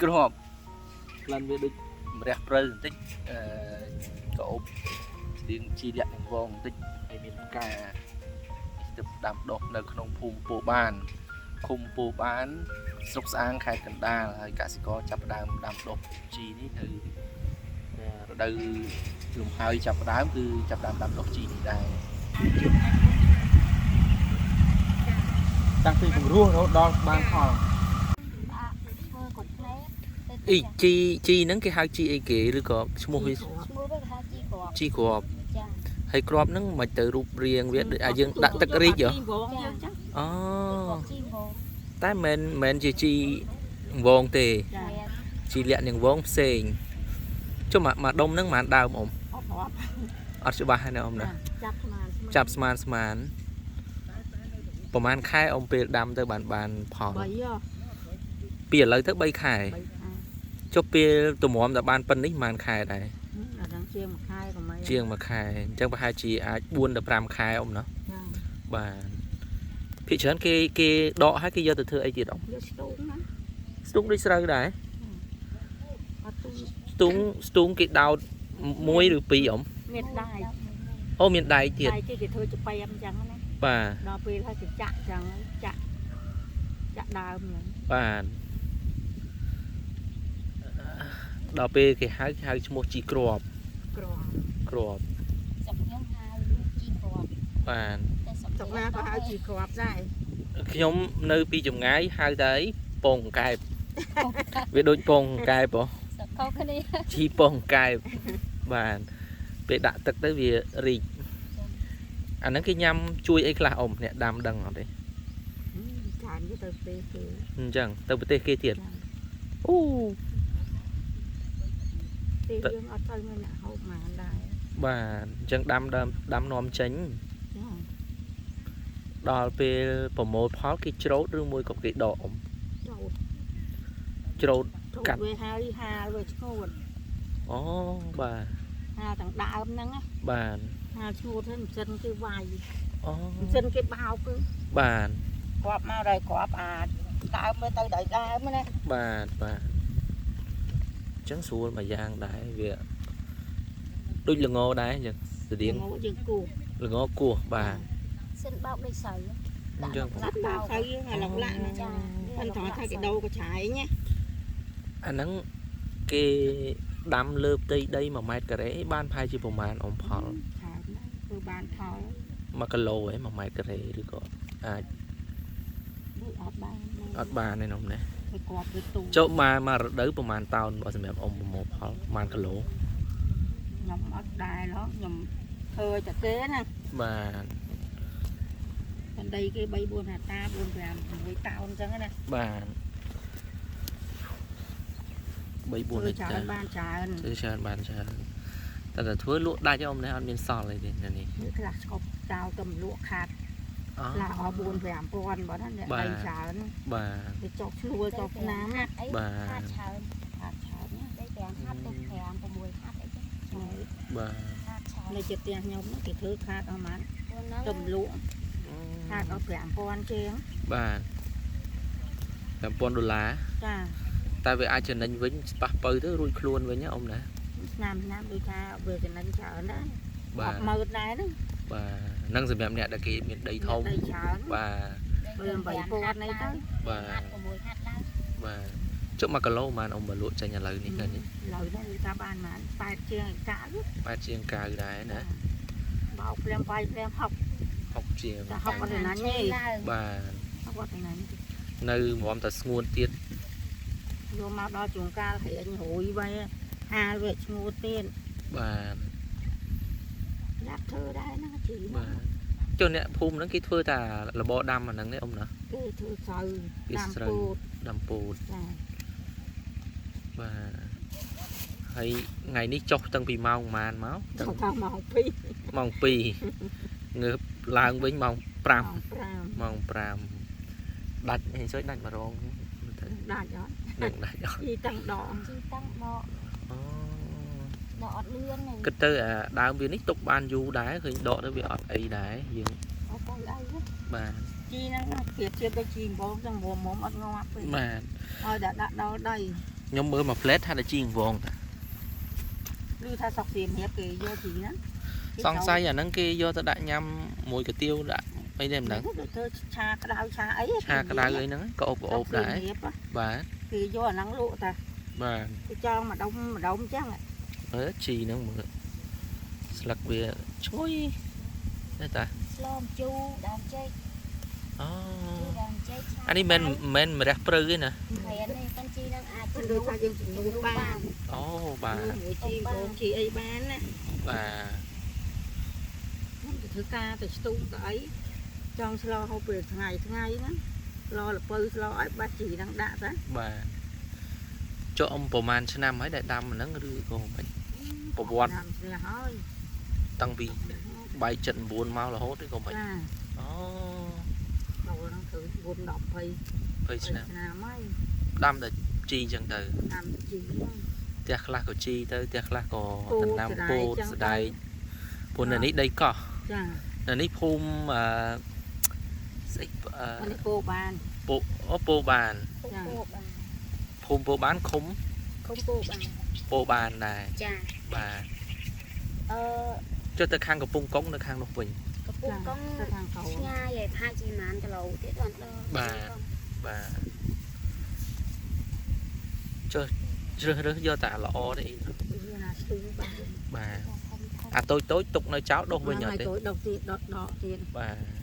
គ្រាប់ក្លិនវាដូចម្រះព្រៅបន្តិចអឺក៏អូបស្តៀងជីលាក់នឹងវងបន្តិចហើយមានផ្កានេះទៅដាំដុះនៅក្នុងភូមិពោបានឃុំពោបានស្រុកស្អាងខេត្តកណ្ដាលហើយកសិករចាប់ផ្ដើមដាំដុះជីនេះនៅរដូវលំហើយចាប់ផ្ដើមគឺចាប់ផ្ដើមដាំដុះជីនេះដែរ តាំងពីពង្រោះរហូតដល់បានផល ធ្វើគ្រប់ផ្នែក អីជីជីហ្នឹងគេហៅជីអីគេឬក៏ឈ្មោះវា ឈ្មោះវាគេហៅជីគ្រាប់ ជីគ្រាប់ ចា ហើយគ្រាប់ហ្នឹងមិនទៅរូបរាងវាដូចអាយើងដាក់ទឹករីកហ៎ វងយើងចឹង អូ គ្រាប់ជីវង តែមិនមែនជាជីវងទេ ចា មែន ជីលាក់នឹងវងផ្សេងចុះមកមកដុំហ្នឹងមិនដើមអ៊ំ អត់រាប់ អត់ច្បាស់ហើយណាអ៊ំណា ចាប់ស្មាន ចាប់ស្មានស្មានប្រហែលខែអ៊ំពេលដាំទៅបានបានផល 3ហ៎ ពីឥឡូវទៅ3ខែ 3ខែ ចុះពេលទម្រាំតែបានប៉ុណ្នេះប្រហែលខែដែរ អាហ្នឹងជាងមួយខែក៏មិន ជាង1ខែអញ្ចឹងប្រហែលជាអាច4ដល់5ខែអ៊ំណា ចា បាទភាគច្រើនគេគេដកហើយគេយកទៅធ្វើអីទៀតអ៊ំ យកស្ទូងណា ស្ទូងដូចស្រូវដែរ អត់ទូ ស្ទូងស្ទូងគេដោតមួយឬពីរអ៊ំ មានដៃ អូមានដៃទៀត ដៃគេគេធ្វើជាប៉ែមចឹងណា បាទ ដល់ពេលហើយគេចាក់ចឹងចាក់ចាក់ដើមចឹង បាទដល់ពេលគេហៅគេហៅឈ្មោះជីគ្រាប់ គ្រាប់ គ្រាប់ ស្រុកខ្ញុំហៅជីគ្រាប់ បាទ តែស្រុក ស្រុកណាក៏ហៅជីគ្រាប់ដែរ ខ្ញុំនៅពីចម្ងាយហៅតែអីពងកែបវាដូចពងកែបហ៎ ស្រុកខុសគ្នា ជីពងកែបបាទពេលដាក់ទឹកទៅវារីកអាហ្នឹងគេញ៉ាំជួយអីខ្លះអ៊ំអ្នកដាំដឹងអត់ទេ ចានទៅពេលគេ អញ្ចឹងទៅប្រទេសគេទៀតអូ ពេលយើងអត់ទៅមានអ្នកហូបហ្មងដែរ បាទអញ្ចឹងដាំដើមដាំនាំចេញ ចា ដល់ពេលប្រមូលផលគេច្រូតឬមួយក៏គេដកអ៊ំ ចូល ច្រូត ចូល កាត់ វាហើយហាលវាឆ្ងួត អូបាទ ហាលទាំងដើមហ្នឹងណា បាទ ហាលឆ្ងួតហើយម៉ាស៊ីនគេវាយ អូ ម៉ាស៊ីនគេបោកគឺ បាទ គ្រាប់មកដល់គ្រាប់អាចដើមមើលទៅដល់ដើមណា បាទបាទអញ្ចឹងស្រួលមួយយ៉ាងដែរវាដូចល្ងដែរអញ្ចឹងស្តៀង ងយើងគូ ល្ងគោះបាទ សិនបោកដូចស្រូវ អញ្ចឹង ឡាក់បោកទៅយើងអាឡុកឡាក់ ចា មិនត្រង់ថាគេដូរកឆែងណា អាហ្នឹងគេដាំលើផ្ទៃដី1ម៉ែត្រការ៉េបានប្រហែលជាប្រមាណអ៊ំផល ឆែងធ្វើបានផល 1គីឡូហ៎1ម៉ែត្រការ៉េឬក៏អាច ដូចអត់បាន អត់បានទេនំណា វាគ្រាប់វាទូ ចូលមកមករដូវប្រមាណតោនបើសម្រាប់អ៊ំប្រមូលផលប្រមាណគីឡូ ខ្ញុំអត់ដែរហ៎ខ្ញុំធ្វើតែគេណា បាទ បណ្ដីគេ3 4ហតា4 5 6តោនអញ្ចឹងណា បាទ3 4 ធ្វើ ហិកតា ច្រើនបានច្រើន ធ្វើច្រើនបានច្រើនតែតែធ្វើលក់ដាច់អ៊ំនេះអត់មានសល់អីទេនៅនេះ នេះខ្លះស្កប់ចោលទៅលក់ខាត អូ ខ្លះអស់4 5000បើណាអ្នកដីច្រើន បាទ វាចុះឆ្លួលចុះឆ្នាំណា អី បាទ ហាត់ច្រើន ខាតច្រើនណា ដី5ហាត់ទៅ5 6ហាត់អីចឹង បាទ ហាត់ច្រើន នៅចិត្តផ្ទះខ្ញុំគេធ្វើខាតអស់ហ្មង ព្រោះហ្នឹង ទៅលក់ខាតអស់5000ជាង បាទ5000ដុល្លារ ចា តែវាអាចចំណេញវិញប៉ះពៅទៅរួចខ្លួនវិញណាអ៊ំណា ឆ្នាំឆ្នាំដូចថាវាចំណេញច្រើនដែរ បាទ អត់មើលដែរហ្នឹង បាទហ្នឹងសម្រាប់អ្នកដែលគេមានដីធំ ដីច្រើន បាទ បើ8000អីទៅ បាទ ហាត់6ហាត់ឡើង បាទចុះ1គីឡូប៉ុន្មានអ៊ំបើលក់ចេញឥឡូវនេះនៅនេះ ឡើយហ្នឹងវាថាបានប៉ុន្មាន8ជាងកាក់ 8ជាង9ដែរណា បោកភ្លាមបាយភ្លាមហុក 6ជាង តែហុកអត់ទៅណាញេ ឡើង បាទ ហុកអត់ទៅណាញ នៅម្រាំតែស្ងួនទៀត យកមកដល់ជួនកាលរៀងរួយវាហាលវាឈ្ងួតទៀត បាទ យ៉ាប់ធ្វើដែរហ្នឹងជី បាទចុះអ្នកភូមិហ្នឹងគេធ្វើតែរបរដាំអាហ្នឹងទេអ៊ំណា គេធ្វើស្រូវ គេ ដាំ ស្រូវ ពោត ដាំពោត ចា បាទហើយថ្ងៃនេះចុះតាំងពីម៉ោងប៉ុន្មានមកតាំង ចុះថាម៉ោង2 ម៉ោង2ងើបឡើងវិញម៉ោង5 ម៉ោង ម៉ោង5ដាច់ហេសុយដាច់មករងមើលទៅ 5ដាច់អត់ នឹងដាច់អត់ ជីតាំងដក ជីតាំងដក អូ ដកអត់លឿនទេ គិតទៅអាដើមវានេះទុកបានយូរដែរឃើញដកទៅវាអត់អីដែរយើង អត់ទៅអីទេ បាទ ជីហ្នឹងប្រៀបធៀបដូចជីអំបូរចឹងមុំមុំអត់ងាប់ទេ បាទ ឲ្យតែដាក់ដល់ដី ខ្ញុំមើលមួយផ្លែតថាតែជីងវងតា ឮថាស្រុកសៀមរាបគេយកជីហ្នឹង សង្ស័យអាហ្នឹងគេយកទៅដាក់ញ៉ាំមួយកាទៀវដាក់អីទេមិនដឹង ដូចធ្វើឆាក្តៅឆាអី ឆាក្តៅអីហ្នឹងក៏អូបអូបដែរ ស្រុកសៀមរាប បាទ គេយកអាហ្នឹងលក់តា បាទ គេចងម្ដុំម្ដុំអញ្ចឹង មើលជីហ្នឹងមើលស្លឹកវាឈ្ងុយនេះតា ស្លមជូរដើមចេក អូ ជូរដើមចេកឆា អានេះមិនមែនម្រះព្រៅទេណា មែនទេប៉ុន្តែជីហ្នឹងអាច គឺដូចថាយើងជំនួសបាន អូបាទ មួយជីកូនជីអីបានណា បាទ ខ្ញុំទៅធ្វើការទៅស្ទូងទៅអីចង់ស្លហូបពេលថ្ងៃថ្ងៃហ្នឹងស្លលពៅស្លឲ្យបាច់ជីហ្នឹងដាក់តា បាទចុះអ៊ំប្រហែលឆ្នាំហើយដែលដាំអាហ្នឹងឬក៏មិនប្រវត្តិ ដាំស្លហើយ តាំងពីបែក79មករហូតឬក៏មិន ចា អូ ដល់ហ្នឹងធ្វើ4 10 20 20ឆ្នាំ ឆ្នាំហើយ ដាំតែជីអញ្ចឹងទៅ ដាំជីហ្នឹង ផ្ទះខ្លះក៏ជីទៅផ្ទះខ្លះក៏ ពោត ដំណាំពោត សណ្ដែ សដែក ក ព្រោះនៅនេះដីកោះ ចា នៅនេះភូមិអឺស្អីអឺ អានេះពោបាន ពោអូពោបាន ពោពោបាន ភូមិពោបានឃុំ ឃុំពោបាន ពោបានដែរ ចា បាទ អឺ ចុះទៅខាងកំពង់កុងនៅខាងនោះវិញ កំពង់កុង ទៅខាងក្រោម ឆ្ងាយហើយប្រហែលជាប្រហែលគីឡូទៀតបានដល់ បាទបាទចុះជ្រើសរើសយកតែអាល្អទេអី វាណាស្ទូងបាន បាទ ធំធំ អាតូចតូចទុកនៅចោលដុះវិញអត់ទេ តូចដកទៀតដកដកទៀត បាទ